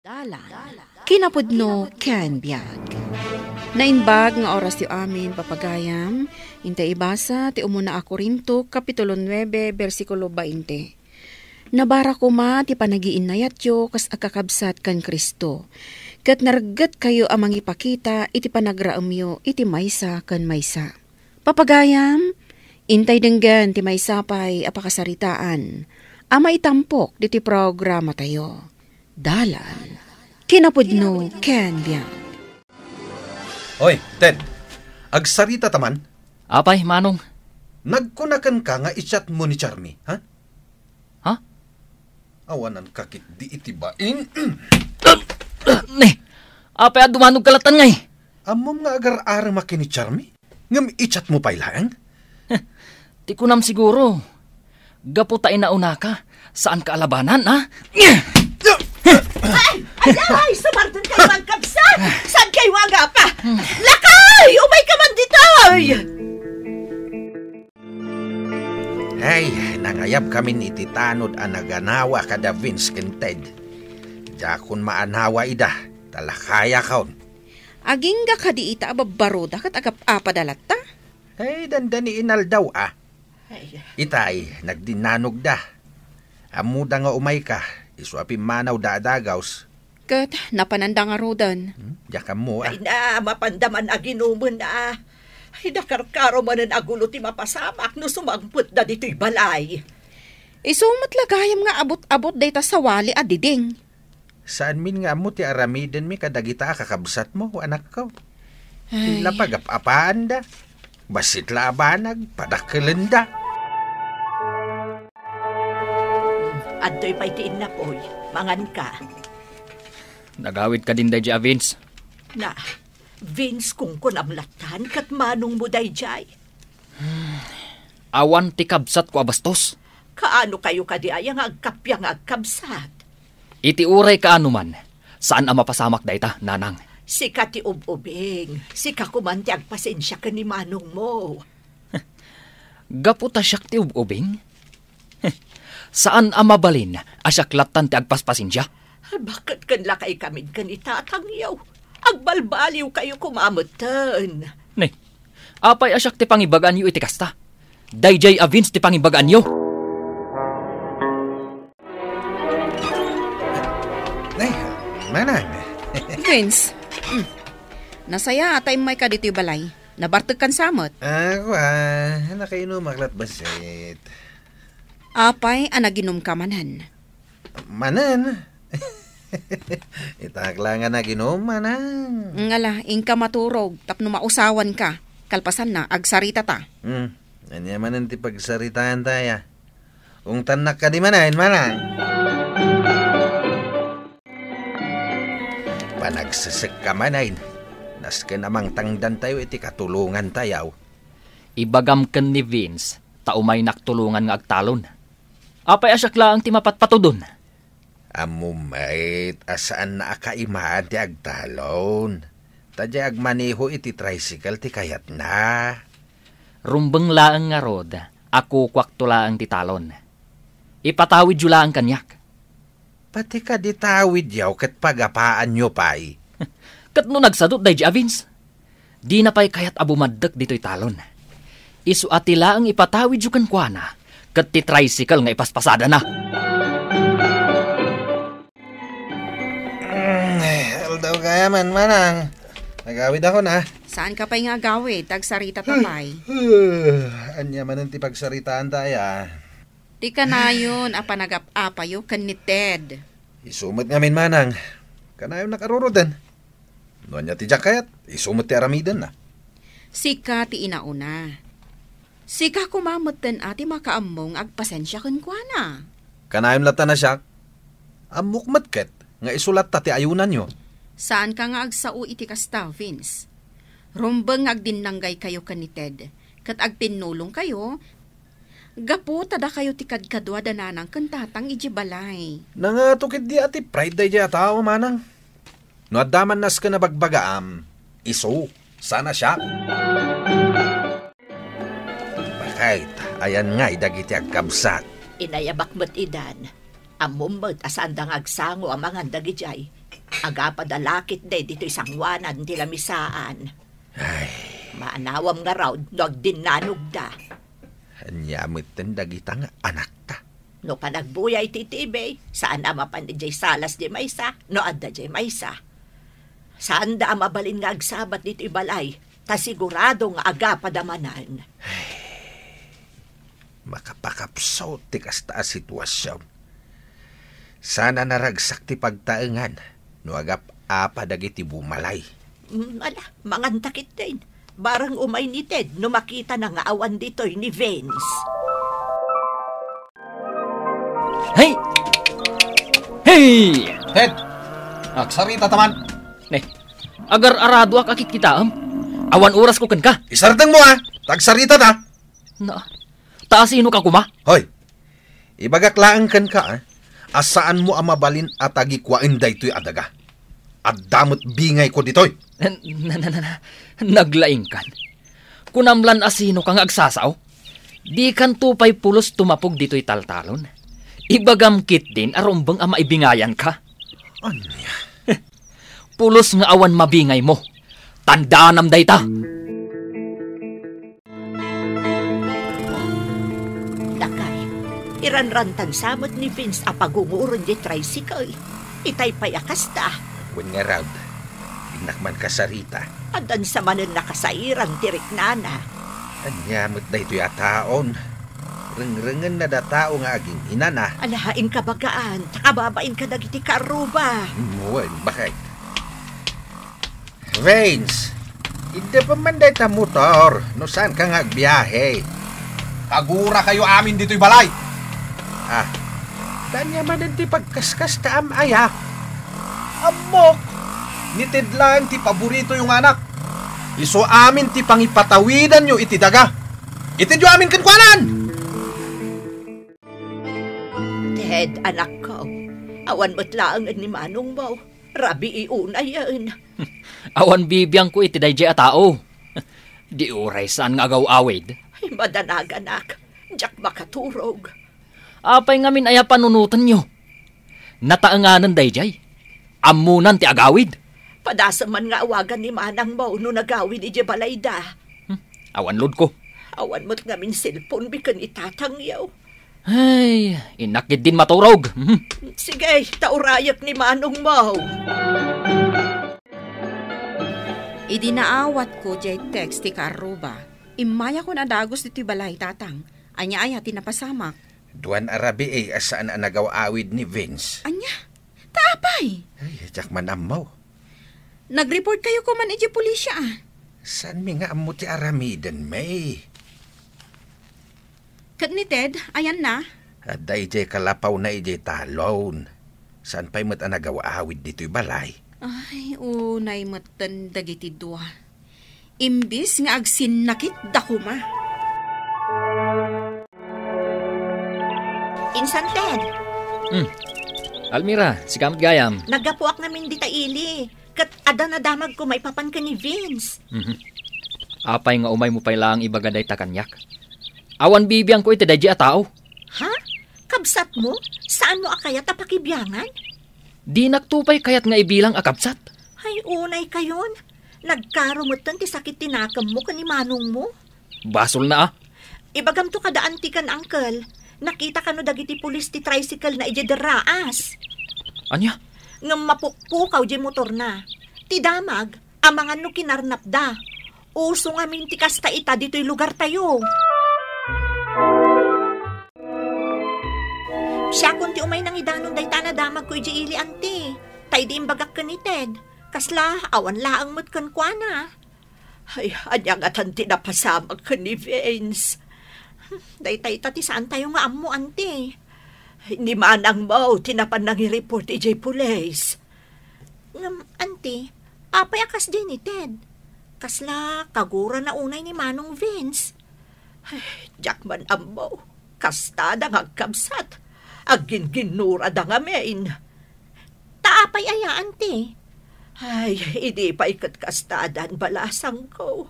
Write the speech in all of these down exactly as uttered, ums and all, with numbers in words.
Dalan, kinapudno ken biag. Naimbag nga oras ti amin, papagayam. Intay ibasa ti umuna a Corinto, Kapitulo nuebe, bersikulo bainte. Nabara koma ti panagiinnayatyo kas agkakabsat ken Cristo, ket nareggetkayo a mangipakita iti panagraemyo iti maysa ken maysa. Papagayam, intay denggen ti maysa pay a pakasaritaan a maitampok ditoy programatayo. Dalan, kinapudno ken biag. Oy, Ted, agsarita ta man? Apay, Manong? Nagkuna kenka nga i-chat mo ni Charmy, ha? Ha? Awanan ka ketdi iti bain. Ne, apay a dumanogka latta ngay? Ammom nga agar-arem a ken ni Charmy? Ngem i-chat mo pay laeng? Ti kunam siguro, gapu ta inaunaka, saanka a labanan, a? Ay! Ay! Ay! Sumardengkayo, agkabsat! Saankayo nga agapa? Lakay! Umayka man ditoy! Ay, nangayabkamin iti tanod a naganawa kada Vince ken Ted. Diakon maanawa ida, ta lakayakon. Agingga kadi ita a babbaroda ket agap-apada latta? Ay, dandani inaldaw, a. Ay. Itay, nagdinnanogda. Ammoda nga umayka, isu a pimmanawda a dagaws. Ket napananda ngaruden. Hmm, diak ammo, a. Ay na, mapanda man aginumen, a. Ay, nakarkaro manen a gulo ti mapasamak no sumangpetda ditoy balay. Isu met la gayam nga abut-abut dayta sawali a diding. Saanmin nga ammo ti aramidenmi kadagita a kakabsatmo, anakko. Ay. Ti la pagap-apaanda. Bassit la a banag, padakkelenda. Adtoy pay ti innapoy, manganka. Nagawid kadin daydiay a Vince? Na, Vince, kunkunam lattan ket manongmo daydiay. Awan ti kabsatko a bastos. Kaano kayo kadi aya nga agkappia nga agkabsat? Iti uray kaano man, saan a mapasamak dayta, nanang. Sika ti ub-ubing, sika koman ti agpasensia ken ni manongmo. Gapu ta siak ti ub-ubing? Saan a mabalin a siak lattan ti agpaspasensia? Baket ken lakaykamin ken ni tatangyo? Agbalbaliwkayo koma metten. Ne, apay a siak ti pangibagaanyo iti kasta? Daydiay a Vince ti pangibagaanyo. Ne, manang. Vince, mm, nasayaat a immayka ditoy balay. Nabartekkan sa met. Ako, a, nakainumak lat bassit. Apay a naginumka manen? Manen? Itak la nga naginum, manang. Ngala, inka maturog tapno mausawanka. Kalpasanna, agsaritata. Hmm. Ania manen ti pagsaritaanta, aya? Ungtannak kadi manen, manang. Panagsesekka manen, nasken a mangtangdantayo iti katulongantayo. Ibagam ken ni Vince ta umaynak tulongan nga agtalon. Apay a siak laeng ti mapatpatudon? Ammom met a saanna a kaiman ti agtalon. Ta diay agmaneho iti tricycle ti kayatna. Rumbeng laeng ngarud a kukuakto laeng ti talon. Ipatawidyo laeng kaniak. Pati kadi tawidyo ket pagapaanyo pay. Ket no nagsadut daydi a Vince, dina pay kayat a bumaddek ditoy talon. Isu a ti laeng ipatawidyo kenkuana, ket ti tricycle nga ipaspasadana. Mm, aldaw gayam, manang. Nagawid ako na. Saan ka pay nga agawid? Tagsarita ta pay. Ania manen ti pagsaritaanta, aya? Ti kanayon a panagap-apayo ken ni Ted. Isu met ngamin, manang. Kanayon nakaruroden. No ania ti diak kayat, isu met ti aramidenna. Sika ti inauna. Sika koma metten a ti makaammo nga agpasensia kenkuana. Kanayon latta a siak. Ammok met ket nga isu latta ti ayonanyo. Saanka nga agsao iti kasta, Vince. Rumbeng nga agdinnanggaykayo ken ni Ted, ket agtinnulongkayo, gapu ta dakayo ti kadkadua da nanang ken tatang idiay balay. Nangato ketdi a ti pride daydiay a tao, manang. No adda man nasken a bagbagaam, isu, saan a siak. Bakayt, ayan ngay dagiti agkabsat. Inayabak met idan. Ammom met a saanda nga agsango a mangan dagidiay. Agapa da lakit de ditoy sangoanan ti lamisaan. Ay. Maanawam ngarud no agdinnanogda. Ania metten dagita nga anakta? No panagbuyay ti T V, saan a mapan idiay salas di maysa, no adda diay maysa. Saanda a mabalin nga agsabat ditoy balay, ta sigurado nga agapa da manen. Makapakapsut ti kasta a situasion. Sana naragsak ti pagtaengan no agap-apa dagiti bumalay. Mm, ala, manganta ketdin. Bareng umay ni Ted no makitana nga awan ditoy ni Vince. Hey! Hey! Ted! Agsarita ta man. Ne, agar-aradoak a kitkitaem. Awan orasko kenka. Isardengmo, a. Ta agsarita ta. Na, ta asino ka koma? Hoy, ibagak laeng kenka, a, a saanmo a mabalin a tagikuaen daytoy a daga. Adda met bingayko ditoy. Na, na, na, na, na. Naglaingkan. Kunam lan asino ka nga agsasao? Dikanto pay pulos tumapog ditoy taltalon. Ibagam ketdin a rumbeng a maibingayanka. Ania? Pulos nga awan mabingaymo. Tandaanam dayta. Lakay, iranrantan sa met ni Vince a pagunguren di tricycle. Itay pay a kasta. Wen ngarud, dinak man kasarita. Addan sa manen nakasairan ti riknana. Ania met daytoy a taon? Rengrengenna da tao nga aging-inana. Alaen kabagaan, ta kababain kadagiti karruba. Wen, bakit? Vince, iddepen man dayta motor no saanka nga agbiahe. Kagurakayo amin ditoy balay. Ah, ania manen ti pagkaskasta am aya? Ammok, ni Ted laeng ti paboritoyo nga anak. Isu amin ti pangipatawidanyo iti daga. Itedyo amin kenkuanan! Ted, anakko, awan met laengen ni manongmo. Rabii unayen. Awan bibiangko iti daydiay a tao. Di uray saan nga agaw-awid. Ay, madanaganak. Diak makaturog. Apay ngamin aya panunotenyo? Nataenganen daydiay. Ammonan ti agawid. Padasem man nga awagan ni manangmo no nagawid idiay balayda. Hmm, awan loadko. Awan met ngamin cellphone biken ni tatangyo. Ay, innak din maturog. Mhm. Sige, ta urayek ni manongmo. Idi naawatko diay text ti karruba, immayakon a dagus ditoy balay, Tatang. Ania aya ti napasamak? Duan a rabii a saan a nagaw-awid ni Vince. Ania? Ta apay? Ay, diak man ammo. Nag-report kayo koma idiay pulisya, a? Saanmi nga ammo ti aramiden, May? Ket ni Ted, ayanna? Adda idiay kalapawna idiay talon. Saan pay met a nagaw-awid ditoy balay? Ay, unay metten dagiti dua. Imbis nga agsinnakitda koma. Insan, Ted. Hmm. Almira, sika met gayam. Naggapuak ngamin dita ili. Ket adda nadamagko maipapan ken ni Vince. Mhm. Apay nga umaymo pay laeng ibaga dayta kaniak? Awan bibiangko iti daydiay a tao. Ha? Kabsatmo? Saanmo a kayat a pakibiangan? Dinakto pay kayat nga ibilang a kabsat. Ay, unay kayon. Nagkaro metten ti sakit ti nakemmo ken ni manongmo. Basolna, a. Ibagamto kada anti ken uncle. Nakita kano dagiti pulis ti tricycle na idiay derraas. Ania? Ngem mapukpukaw diay motorna. Ti damag, amangan no kinarnapda. Uso ngamin ti kasta ita ditoy lugartayo. Siakon ti umay nangidanon dayta a nadamagko idiay ili, anti. Ta idi imbagak ken ni Ted, kasla awan laeng met kenkuana. Ay, ania ngatan ti napasamak ken ni Vince? Daytay ta ti saantayo nga ammo, anti. Ni manangmo ti napan nangireport idiay pulis. Ngem, anti, apay a kasdi ni Ted? Kasla kagurana unay ni Manong Vince? Ay, diak man ammo. Kastada nga agkabsat. Agginginnurada ngamin. Ta apay aya, anti? Ay, idi pay ket kastadan, balasangko.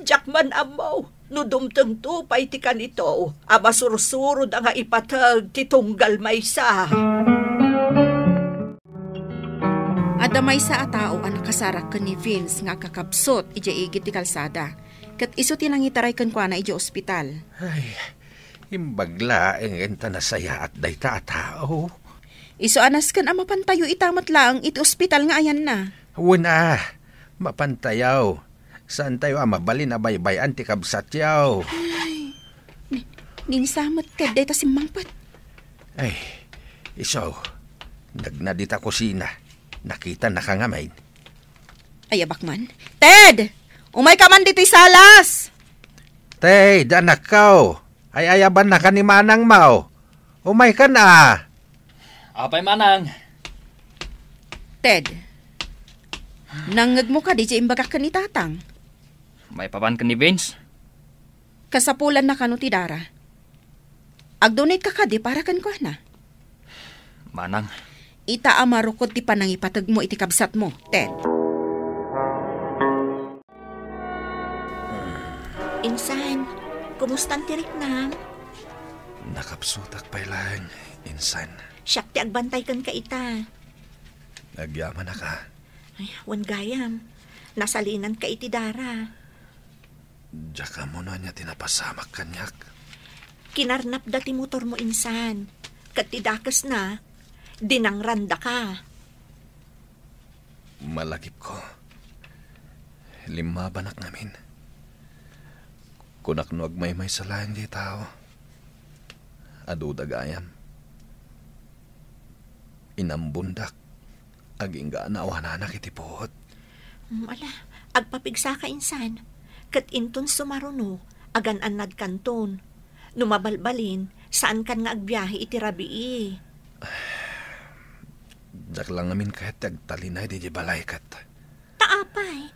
Diak man ammo no dumtengto pay ti kanito a masursuroda nga ipateg ti tunggal maysa. Adda maysa a tao a nakasarak ken ni Vince nga agkakabsut idiay igid ti kalsada, ket isu ti nangitaray kenkuana idiay ospital. Ay, imbag laeng ta nasayaat dayta a tao. Isu a nasken a mapantayo ita met laeng iti ospital nga ayanna. Wen a, mapantayo. Saantayo a mabalin a baybay-an ti kabsatyo. Ay, ni-, ninsa met Ted dayta simmangpet. Ay, isu, nagna dita kusina. Nakitannaka ngamin. Ayabak man. Ted! Umayka man ditoy salas! Ted, anakko! Ay-ayabannaka ni manangmo. Umaykan a. Apay, manang? Ted, nangngegmo kadi diay imbagak ken ni tatang? Maipapan ken ni Vince? Kasapulanna kano ti dara? Agdonate ka kadi para kenkuana? Manang. Ita a marukod ti panangipategmo iti kabsatmo, Ted. Insan, kumustan ti riknam? Nakabsutak pay laeng, Insan. Siak ti agbantay kenka ita. Agyamanak a. Ay, wen gayam. Nasalinanka iti dara. Diak ammo no ania ti napasamak kaniak. Kinarnapda ti motormo insan. Ket ti dakesna, dinangrandaka. Malagipko. Limmabanak ngamin. Kunak no agmaymaysa laeng diay tao. Aduda gayam. Inambondak. Agingga a naawananak iti puot. Mm, ala, agpapigsaka insan. Ket inton sumaruno, agan-annadkanton. No mabalbalin, saankan nga agbiahe iti rabii. Diak la ngamin kayat ti agtalinaed idiay balay ket. Ta apay?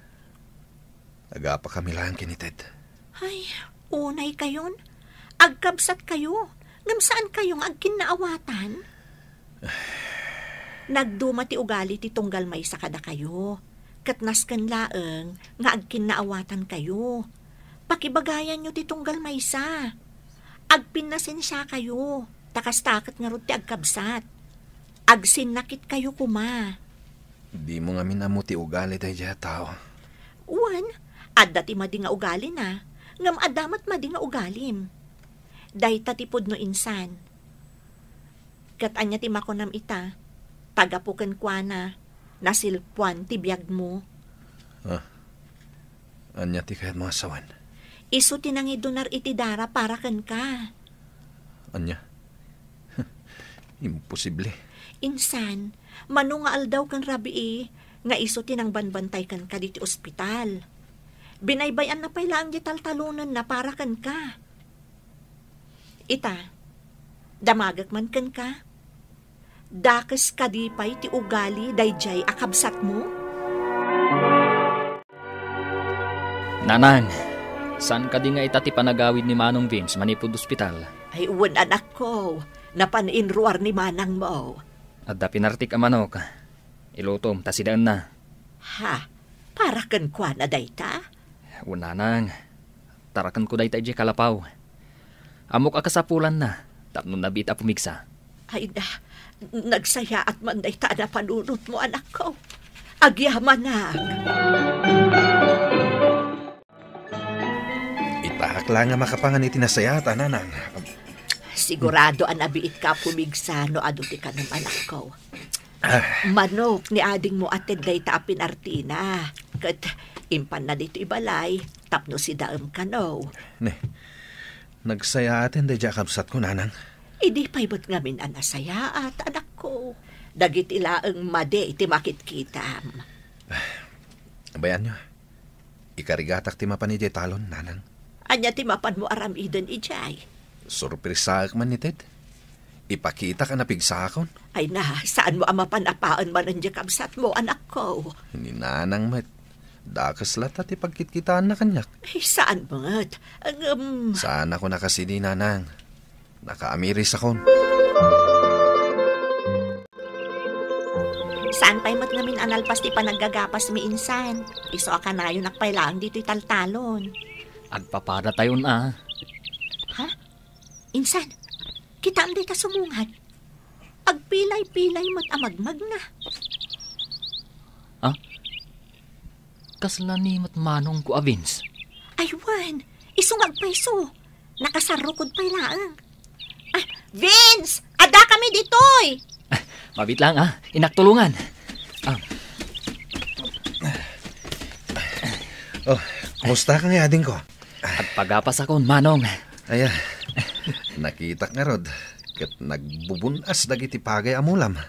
Agapakami laeng ken ni Ted. Ay, unaykayon. Agkabsatkayo. Ngem saankayo nga agkinnaawatan? Nagduma ti ugali ti tunggal maysa kadakayo. Ket nasken laeng nga agkinnaawatankayo. Pakibagayanyo ti tunggal maysa. Agpinnasensiakayo, ta kasta ket ngarud ti agkabsat. Agsinnakitkayo koma. Dimo ngamin ammo ti ugali daydiay a tao. Wen, adda ti madi nga ugalina, ngem adda met madi nga ugalim. Dayta ti pudno insan. Ket ania ti makunam ita? Ta gapu kenkuana, nasilpuan ti biagmo. Ah, ania ti kayatmo a sawen? Isu ti nangidunar iti dara para kenka. Ania? Imposible. Insan, mano nga aldaw ken rabii nga isu ti nangbanbantay kenka ditoy ospital. Binaybay-anna pay laeng diay taltalonenna para kenka. Ita, damagek man kenka. Dakes kadi pay ti ugali daydiay a kabsatmo? Nanang, saan kadi nga ita ti panagawid ni Manong Vince manipud ospital? Ay, wen, anakko, napan inruar ni manangmo. Adda pinartik a manok. Ilutom ta sidaenna. Ha? Para kenkuana dayta? Wen, nanang. Tarakenko dayta idiay kalapaw. Ammok a kasapulanna tapno nabiit a pumigsa. Ay na, nagsayaat man dayta a napanunotmo, anakko. Agyamanak. Itaak la nga makapangan iti nasayaat, nanang. Sigurado a nabiitka a pumigsa no adu ti kanem, anakko. Ah. Manok ni adingmo a Ted dayta a pinartina. Ket impanna ditoy balay tapno sidaem kano. Ne, nagsayaaten daydiay a kabsatko, nanang. Idi pay met ngamin a nasayaat, anakko. Dagiti laeng madi ti makitkitam. Bayanyo. Ikarigatak ti mapan idiay talon, nanang. Ania ti mapanmo aramiden idiay? Sorpresaek man ni Ted. Ipakitak a napigsaakon. Ay na, saanmo a mapan-apaen manen diay kabsatmo, anakko? Ni nanang met. Dakes latta ti pagkitkitaanna kaniak. Ay, saan met? Ngem, saanakon a kasidi, nanang. Nakaamirisakon. Saan pay met ngamin a nalpas ti panaggagapasmi insan. Isu a kanayonak pay laeng ditoy taltalon. Agpapadatayon a. Ha? Insan, kitaem dayta sumungad. Agpilay-pilay met a magmagna. Kasla ni met Manong ko a Vince? Ay, wen. Isu nga agpayso. Nakasarukod pay laeng. Ah, Vince! Adda kami ditoy! Ah, mabit lang, ah. Innak tulungan. Ah. Oh, kumusta ka nga, adingko? Agpagapas akon, Manong. Aya, nakitak ngarud, ket nagbubun-as dagiti pagay a mulam.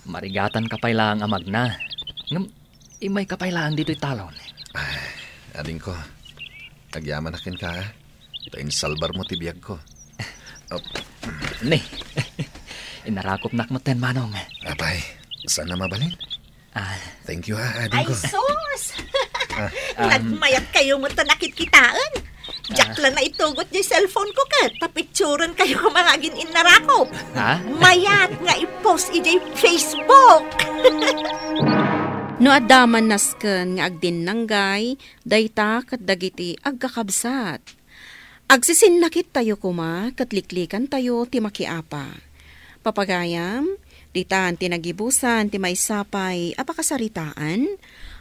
Marigatan ka pay laeng a magna. Ngem, immay ka pay laeng ditoy talon. Ay, adingko, agyamanak kenka, a. Ta insalbarmo ti biagko. Oh. Ni, inarakopnak metten, Manong. Apay, saan na mabalin? Ah. Thank you, ha, Ay, adingko. Sus! Ah, um, Nagmayat kayo met ta nakitkitaen. Diak Ah. la naitugot diay cellphone ko ket ta picturen kayo nga mga agin-innarakop. Ha? Mayat nga i-post idiay Facebook. No adda man nasken nga agdinnanggay, dayta ket dagiti agkakabsat. Agsisinnakit tayo koma ket liklikan tayo ti makiapa. Papagayam, ditan ti nagibusan ti maysa pay a pakasaritaan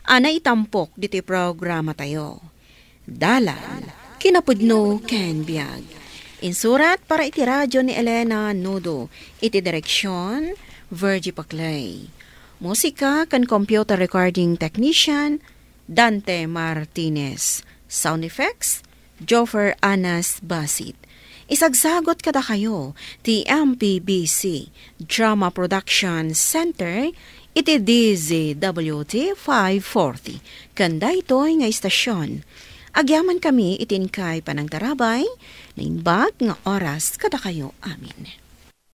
a naitampok ditoy programa tayo. Dalan, kinapudno ken biag. Insurat para iti radio ni Elena Nudo, iti direksyon, Virgie Paclay. Musika ken computer recording technician, Dante Martinez. Sound effects, Joffer Anas Basit. Isagsagot kadakayo ti M P B C Drama Production Center iti D Z W T five forty. Ken daytoy nga istasyon, agyaman kami iti inkay panangtarabay, naimbag nga oras kadakayo amin.